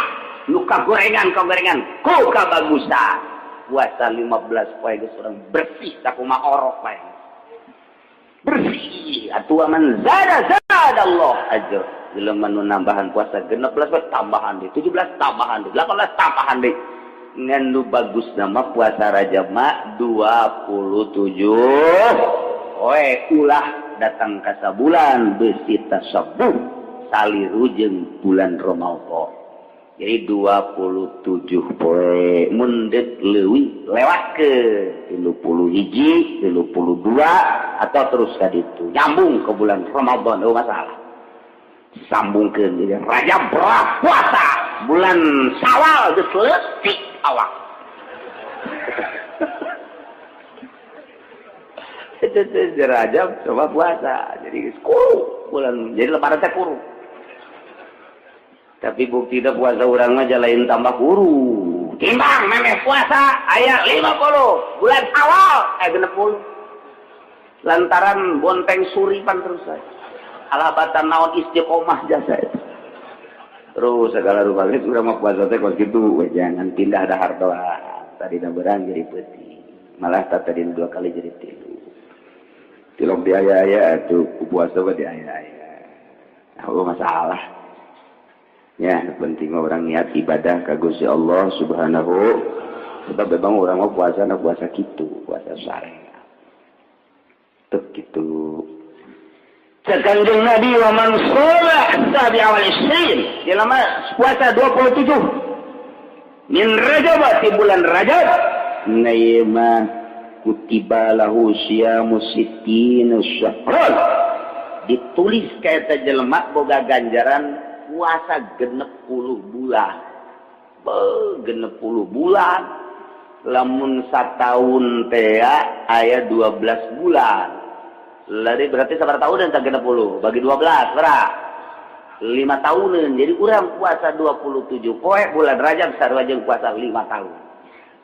nu kagorengan kagorengan ku kabagusan. Puasa 15 poe geus urang bersih sakumaha orok bae. Bersih atuh. Man zada zada Allah ajr. Jelema nu nambahan puasa 16 poe, tambahan deui 17, tambahan deui 18, tambahan deui. Ngan nu bagus nama puasa Rajab mah 27 poe, ulah datang ka sabulan besi tasabuh saliru jeung bulan Ramadan. Jadi 27 poe, mun deuk leuwih lewat ke 31, 32, atau terus ka ditu nyambung ke bulan Ramadan, oh masalah sambungkeun. Jadi Rajab berat puasa, bulan Syawal geus leutik awak. Itu Rajab coba puasa jadi kuru bulan, jadi Lebaran teh kuru. Tapi bukti puasa urang mah lain tambah kuru, timbang memeh puasa aya 50, bulan Syawal aya 60, lantaran bonteng suripan terus saya alabatan naon istiqomah jasa itu terus segala rupa. Geus urang mah puasa teh kos kitu, jangan pindah dahar doa tadi berang jadi peuting, malah tadi dua kali jadi tilu. Tilok di aya-aya tuh puasa mah di aya-aya. Oh, masalah ya, penting orang niat ibadah ka Gusti Allah Subhanahu. Sebab memang orang mau puasa na puasa gitu, puasa syariat tuh gitu. Cek Kanjeng Nabi, wa man shoma sabi'a wal isrin, jelema puasa 27 min Rajab, di bulan Rajab, na mah kutiba lahu siyamu sittina syahran, ditulis ka eta jelema boga ganjaran puasa 60 bulan. Be, 60 bulan, lamun satahun teh aya 12 bulan lari, berarti sabaraha tahun dan 60 bagi 12 berapa? 5 tahunan. Jadi urang puasa 27 poe bulan Rajab sarua jeung puasa 5 tahun.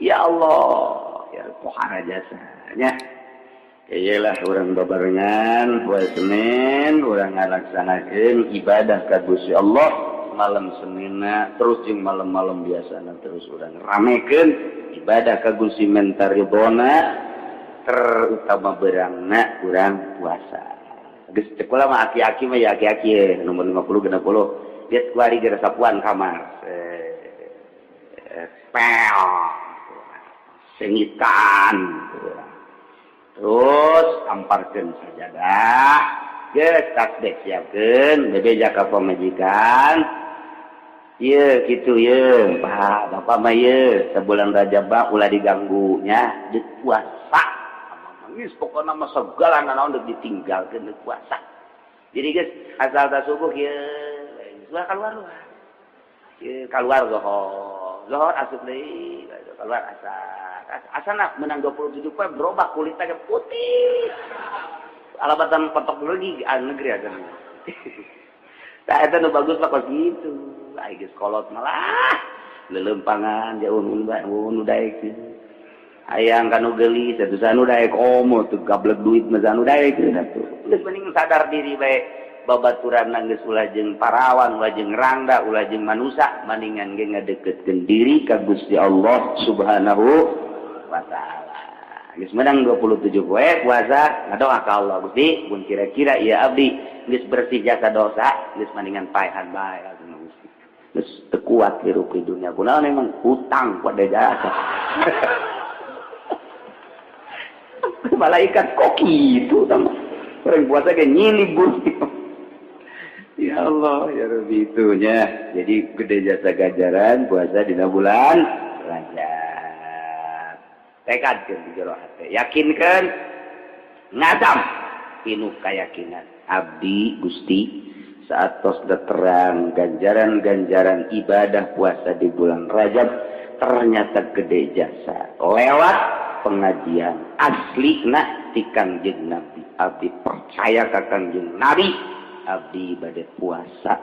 Ya Allah ya, pohara jasanya. Iyalah, urang babarengan poe Senin urang ngalaksanakeun ibadah ka Gusti Allah malam Seninna, terus jeung malam-malam biasana terus urang ramekeun ibadah ka Gusti, menta ridona, terutama berangna urang puasa. Geus cek kula mah aki-aki mah ya, aki-aki nomor 50 60 geus kuari geus sapuan kamar, pel sengitan, terus amparkeun sajadah, geus tasbih siapkeun, bebeja ka pamajikan. Ieu kitu ye, Pak, Bapak mah ye sebulan Rajab mah ulah diganggu nya, di puasa. Geus pokona mah segala naon deuk ditinggalkeun deuk puasa. Jadi geus asal ta subuh kieu geus keluar luar. Kieu keluar zohor. Zohor asup deui, keluar asar. Asana menang 27 poe berubah kulitnya ke putih. Alabatan patok lagi negeri aja. Tah eta nu bagus mah kos kitu. Ai geus kolot malah lelempangan jauh nu daek. Hayang kanu geulis atuh sanu daek komo teu gablek duit mah sanu daek atuh. Geus mending sadar diri bae babaturan geus ulah jeung parawan, ulah jeung rangda, ulah jeung manusa, maningan ge ngadeukeutkeun diri ka Gusti Allah Subhanahu wa taala. Geus menang 27 poe puasa ngadoa ka Allah, Gusti mun kira-kira ieu abdi geus bersih jasa dosa, geus maningan paehan bae Gusti. Geus teu kuat hirup di dunia kunaon emang hutang pada jasa. Malaikat kok kitu sama orang puasa ge nyilib Gusti. Ya Allah ya Rabbi itunya. Jadi gede jasa ganjaran puasa dina bulan Rajab. Tekadkeun di jero hate, yakinkeun ngadam pinuh keyakinan abdi Gusti saat tos terang ganjaran-ganjaran ibadah puasa di bulan Rajab ternyata gede jasa lewat pengajian asli na ti Kangjeng Nabi. Abdi percaya ka Kangjeng Nabi, abdi bade puasa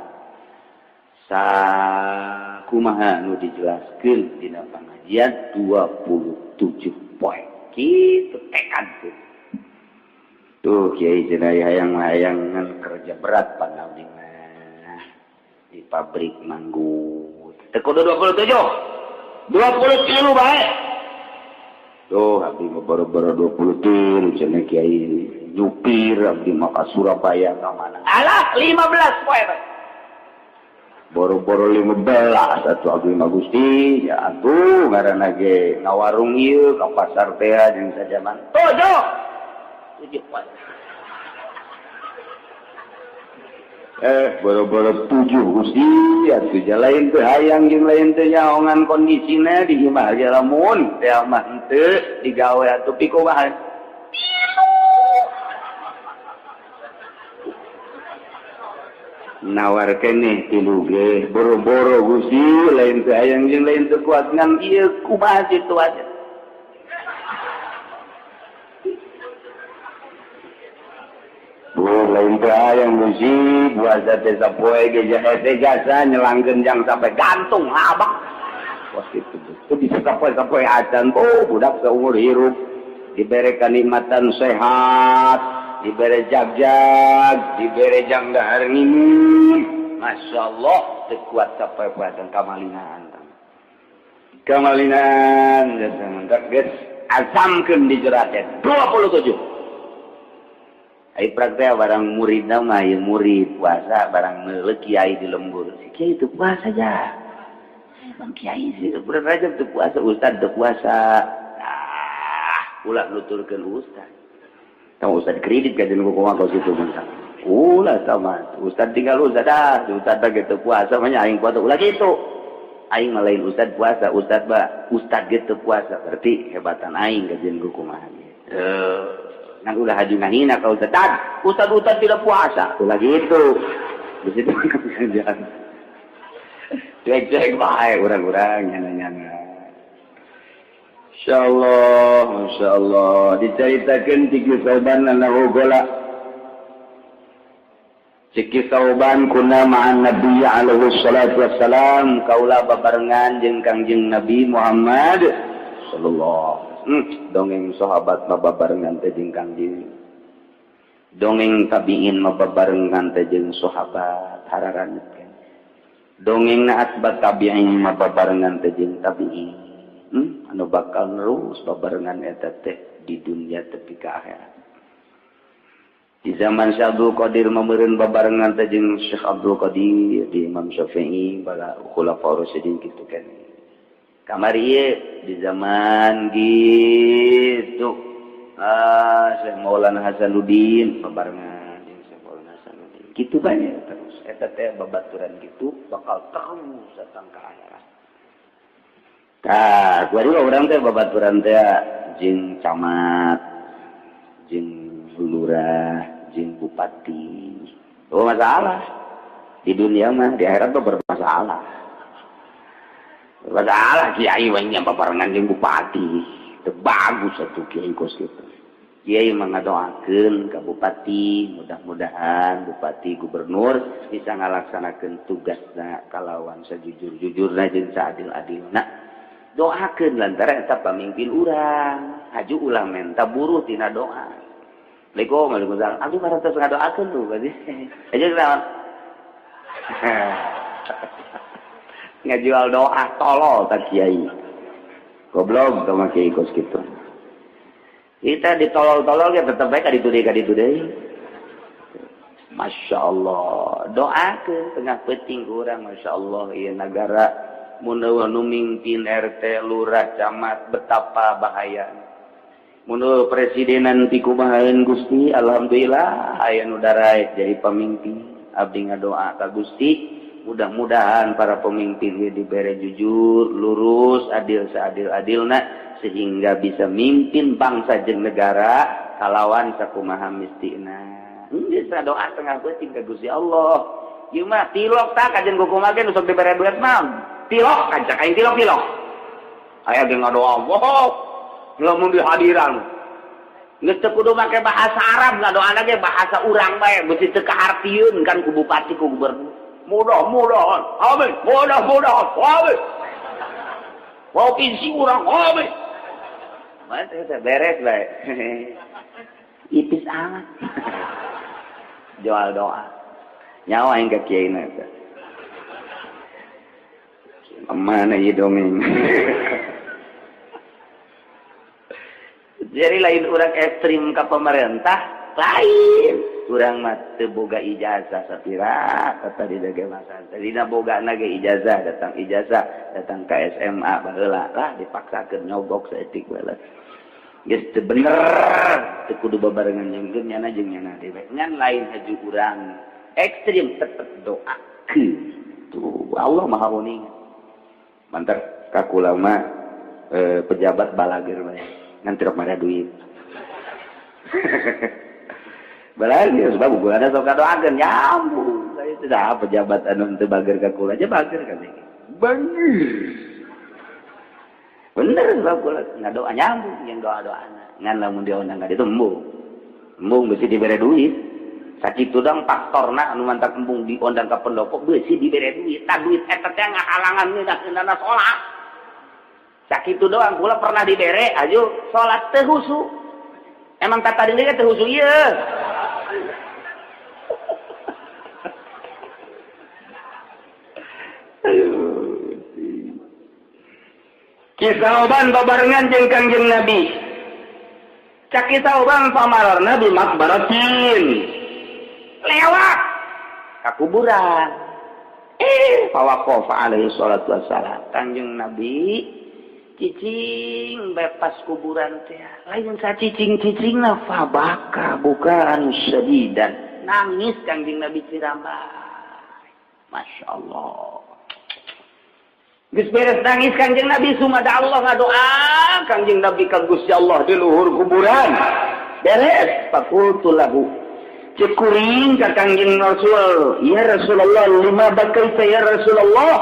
sakumaha nu dijelaskeun dina pengajian 27 poe. Kitu tekad tuh. Tuh kiai cenah hayang-hayangan kerja berat pan abdi mah di pabrik manggut. Teu kudu 27. 20 kilo bae. Tuh abdi mah boro-boro 20 cenah kiai nyupir abdi mah ka Surabaya ka mana. Alah 15 poe bae. Boro-boro 15 atuh abdi mah Gusti ya atuh ngaranna ge ngawarung ieu ka pasar teh jeung sajaman. 7 7 poe. Boro-boro 7 Gusti atuh lain teu hayang jeung lain teu nyaongan kondisina di imah ge lamun teh mah henteu digawe atuh pikumaha. Nawar keneh tilu ge boro-boro Gusti lain teu hayang jeung lain teu kuat ngan ieu kumaha situasi. Lain teu hayang Gusti puasa teh sapoe ge teh jasa nyelangkeun jang sampai gantung abak. Wah kitu teu bisa sapoe-sapoe acan oh budak saumur hirup dibere kanikmatan sehat, dibere jagjag, dibere jang dahar nginum. Masya Allah teu kuat sapoe-poe acan kamalingan. Kamalingan jasa geus azamkeun di jero teh 27. Ai praktek barang murid mah ieu murid puasa barang meuleuh kiai di lembur. Si kiai teu puasa ja. Bang kiai sih bulan Rajab teu puasa, ustad teu puasa. Ah, ulah nuturkeun ustad. Tong ustad kredit ka jeung kumaha kos kitu mah. Ulah sama ustad tinggal ustad ah, ustad teh teu puasa mah nya aing puasa ulah kitu. Aing mah lain ustad puasa, ustad ba ustad ge teu puasa berarti hebatan aing ka jeung kumaha ge. Ngan ulah haju ngahina ka ustad, ustad ustad tidak puasa, ulah gitu. Di situ cuek-cuek bae urang-urang nyana-nyana. Insyaallah, masyaallah diceritakeun ti Sauban annahu gola. Ciki Sauban kuna ma'an Nabi alaihi salatu wassalam kaula babarengan jeung Kangjeng Nabi Muhammad sallallahu. Dongeng sahabat mah babarengan teh jeung Kangjeng. Dongeng tabiin mah babarengan teh jeung sahabat hararanut kan. Dongeng na atbat tabiin mah babarengan teh jeung tabiin. Anu bakal nerus babarengan eta teh di dunia tepi ka akhirat. Di zaman Syekh Abdul Qadir mameureun babarengan teh jeung Syekh Abdul Qadir di Imam Syafi'i bala khulafaur rasyidin kitu kan. Kamari ieu di zaman gitu. Syekh Maulana Hasanuddin babarengan jeung Syekh Maulana Hasanuddin. Kitu banyak terus eta teh babaturan kitu bakal terus datang ka akhirat. Tah, kuari urang teh babaturan teh jeung camat. jeung lurah jeung bupati. Oh masalah di dunia mah, di akhirat mah bermasalah. Bermasalah kiai wae nya babarengan jeung bupati. Teu bagus atuh kiai kos kitu. Kiai mah ngadoakeun ka bupati, mudah-mudahan bupati gubernur bisa ngalaksanakeun tugasna kalawan sajujur-jujurna jeung saadil-adilna. Doakeun lantaran eta pamimpin urang, haju ulah menta buruh tina doa. Assalamualaikum, waalaikumsalam. Abdi mah tos ngadoakeun tuh berarti. Aja naon? Ngajual doa tolol tak kiai. Goblok sama kiai kos kitu. Kita ditolol-tolol ya tetep bae ka ditu deui. Masya Allah. Doakeun tengah peuting urang, Masya Allah ieu nagara mun nu mimpin RT, lurah, camat betapa bahaya. Mun presidenan ti kumahaeun Gusti, alhamdulillah aya nu daraek jadi pamimpin. Abdi ngadoa ka Gusti, mudah-mudahan para pemimpin ieu dibere jujur, lurus, adil seadil-adilna sehingga bisa mimpin bangsa jeung negara kalawan sakumaha mistina. Geus doa tengah peuting ka Gusti Allah. Ieu mah tilok tah kajen kumaha ge nu sok dibere duit mah. Tilok kancak aing tilok-tilok. Aya ge ngadoa, wow, lamun dihadiran. Geus teu kudu make bahasa Arab ngadoana ge bahasa urang bae, beusi teu kahartieun kan ku bupati ku gubernur. Mudah-mudahan, amin, mudah-mudahan, amin. Provinsi urang, amin. Mana beres bae. Ipis amat. Jual doa. Nyawa yang ke kiai eta. Mana ieu dongeng. Jadi lain urang ekstrim ka pemerintah, lain. Urang mah teu boga ijazah sapira kata di dage masa. Tadina bogana ge ijazah, datang ka SMA baheula lah dipaksakeun nyogok saeutik baheula. Geus teu bener, teu kudu babarengan jeung nyana jeung nyana deui. Ngan lain haju urang ekstrim tetep doakeun. Tuh Allah Maha Uning. Mantar ka kula mah pejabat balager bae. Ngan teu mara duit. Balagir sebab gua ada sok doakeun nyambung. Itu dah pejabat anu teu bager ka kula aja bager kan. Bener. Bener sebab kula ngadoa nyambung yang doa-doana. Ngan lamun diundang ka ditu embung. Embung beusi dibere duit. Sakitu dang faktorna anu mantak embung diundang ka pendopo beusi dibere duit. Tah duit eta teh ngahalangan ngeunah-ngeunahna salat. Sakitu doang kula pernah dibere aju salat teu husu. Emang tata diri teu husu ieu. Kisah Uban babarengan jeung Kangjeng Nabi. Cak kisah Uban pamarorna di makbaratin. Lewat ka kuburan. Fawaqafa alaihi salatu wassalam. Kangjeng Nabi cicing bebas kuburan teh. Lain sa cicing-cicingna fabaka bukan sadidan. Nangis Kangjeng Nabi cirambay. Masya Allah. Geus beres nangis Kangjeng Nabi sumada Allah ngadoa Kangjeng Nabi ka Gusti Allah di luhur kuburan. Beres faqultu lahu. Cek kuring ka Kangjeng Rasul, ya Rasulullah lima bakaita ya Rasulullah.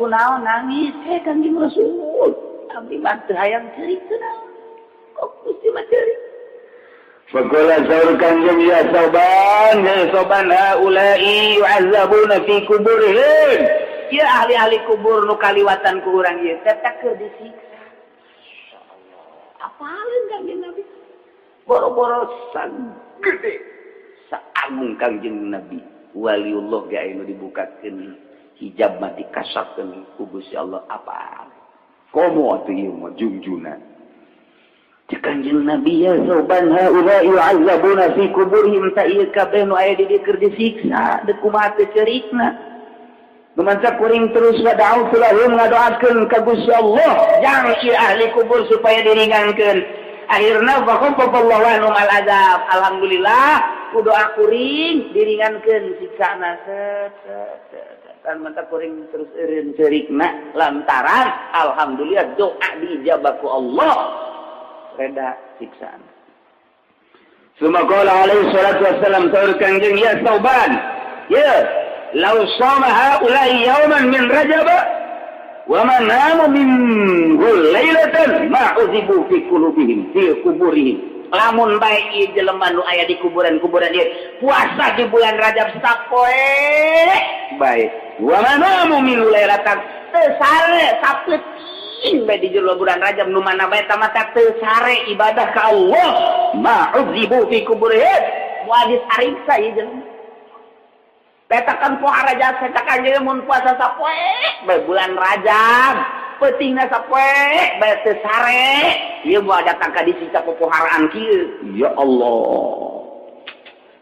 Kunaon nangis he Kangjeng Rasul? Abdi mah teu hayang ceurik teu naon. Kok Gusti mah ceurik? Faqala saur Kangjeng ya Sauban haula'i yu'azzabuna fi kuburihim. Ya ahli-ahli kubur nu kaliwatan ku urang ieu teh keur disiksa. Masyaallah. Apaleun Kangjeng Nabi? Boro-boro sagede saagung Kangjeng Nabi. Waliullah ge aya nu dibukakeun hijab mah dikasapkeun ku Gusti Allah apa? Komo atuh ieu mah jungjunan. Cek Kangjeng Nabi ya Sauban haula yu'azzabuna fi kuburihim ta ieu kabeh nu aya di dieu keur disiksa deuk kumaha teu ceurikna. Lumanca kuring terus wada'u lahum ngadoakeun ka Gusti Allah jang ieu ahli kubur supaya diringankeun. Akhirna faqaffallahu anhum al-azab. Alhamdulillah ku doa kuring diringankeun siksana set set set. Kan mantap kuring terus eureun ceurikna lantaran alhamdulillah doa diijabah ku Allah. Reda siksana. Summa qala alaihi salatu wassalam, saur Kangjeng, "Ya Sauban, ya law shama haula'i yawman min Rajab wa ma namu minhu lailatan ma uzibu fi qulubihim fi kuburihim." Lamun bae ieu jelema nu aya di kuburan-kuburan ieu puasa di bulan Rajab sapoe bae, wa ma namu minhu lailatan, teu sare sapeuting bae di jero bulan Rajab, nu mana bae tamata teu sare ibadah ka Allah, ma uzibu fi kuburihim, moal disariksa ieu jelema. Petakan pohara jasa cak anjeun, mun puasa sapoe bae bulan Rajab, peutingna sapoe bae teu sare, ieu moal datang ka disiksa popoharaan kieu. Ya Allah.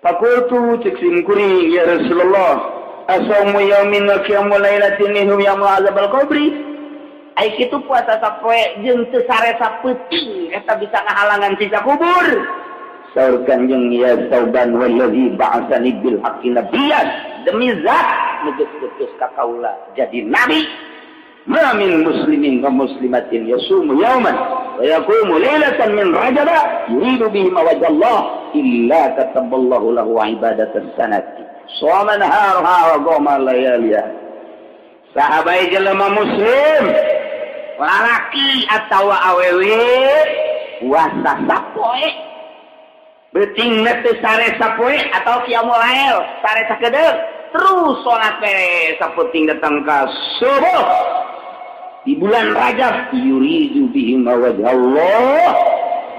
Faqultu, cek sim kuring, "Ya Rasulullah, asaumu yaumin wa qiyamu lailatin minhum yamna'u azabal qabri?" Ai kitu puasa sapoe jeung teu sare sapeuting eta bisa ngahalangan siksa kubur? Saur Kanjeng, "Ya Sauban, wallazi ba'atsani bil haqqi nabiyyan," demi zat nu geus utus ka kaula jadi nabi, "ma min muslimin wa muslimatin yasumu yauman wa yaqumu lailatan min Rajab yuridu bihi wajha Allah illa kataballahu lahu ibadatan sanati shoma naharuha wa qama layaliha." Sahabat, jelema muslim lalaki atau awewe puasa sapoe, beuting teu sare sapoe atau qiyamul lail sare sakedeung, terus salat we sapeuting datang ka subuh di bulan Rajab, yuridu bihi wajha Allah,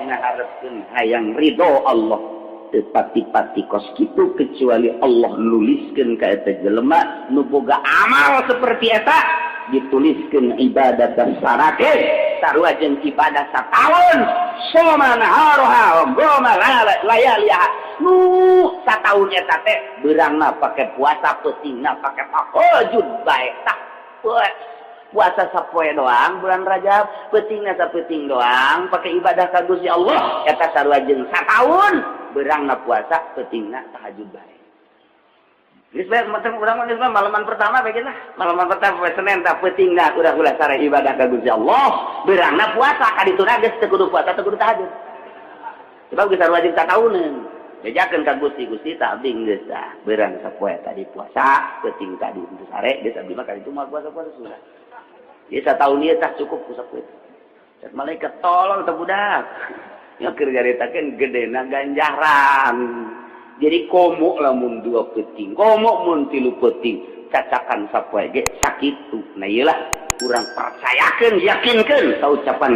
ngaharepkeun hayang ridho Allah, teu pati-pati kos kitu kecuali Allah nuliskeun ka eta jelema nu boga amal seperti eta, dituliskeun ibadah sanate sarua jeung ibadah sataun, shoma naharoha wa qama layaliha. Nu sataun eta teh beurangna pake puasa, peutingna pake tahajud bae. Tak puasa sapoe doang bulan Rajab, peutingna sapeuting doang pake ibadah ka Gusti Allah, eta sarua jeung sataun beurangna puasa, peutingna tahajud bae. Geus bae macam urang mah, geus mah malaman pertama bae lah. Malaman pertama poe Senin tah, peutingna urang ulah sare ibadah ka Gusti Allah, beurangna puasa ka dituna geus teu kudu puasa, teu kudu tahajud. Sebab geus sarua jeung satauneun. Bejakeun ka Gusti, "Gusti, tah abdi geus tah beurang sapoe tadi puasa, peuting tadi teu sare, geus abdi mah ka ditu moal puasa-puasa sudah. Ieu sataun ieu tah cukup ku sapoe." Cek malaikat, "Tolong teh budak." Ya keur nyaritakeun gedena ganjaran. Jadi komo lamun 2 peuting, komo mun 3 peuting, cacakan sapoe ge sakitu. Nah, iyalah urang percayakeun, yakinkeun ka ucapan.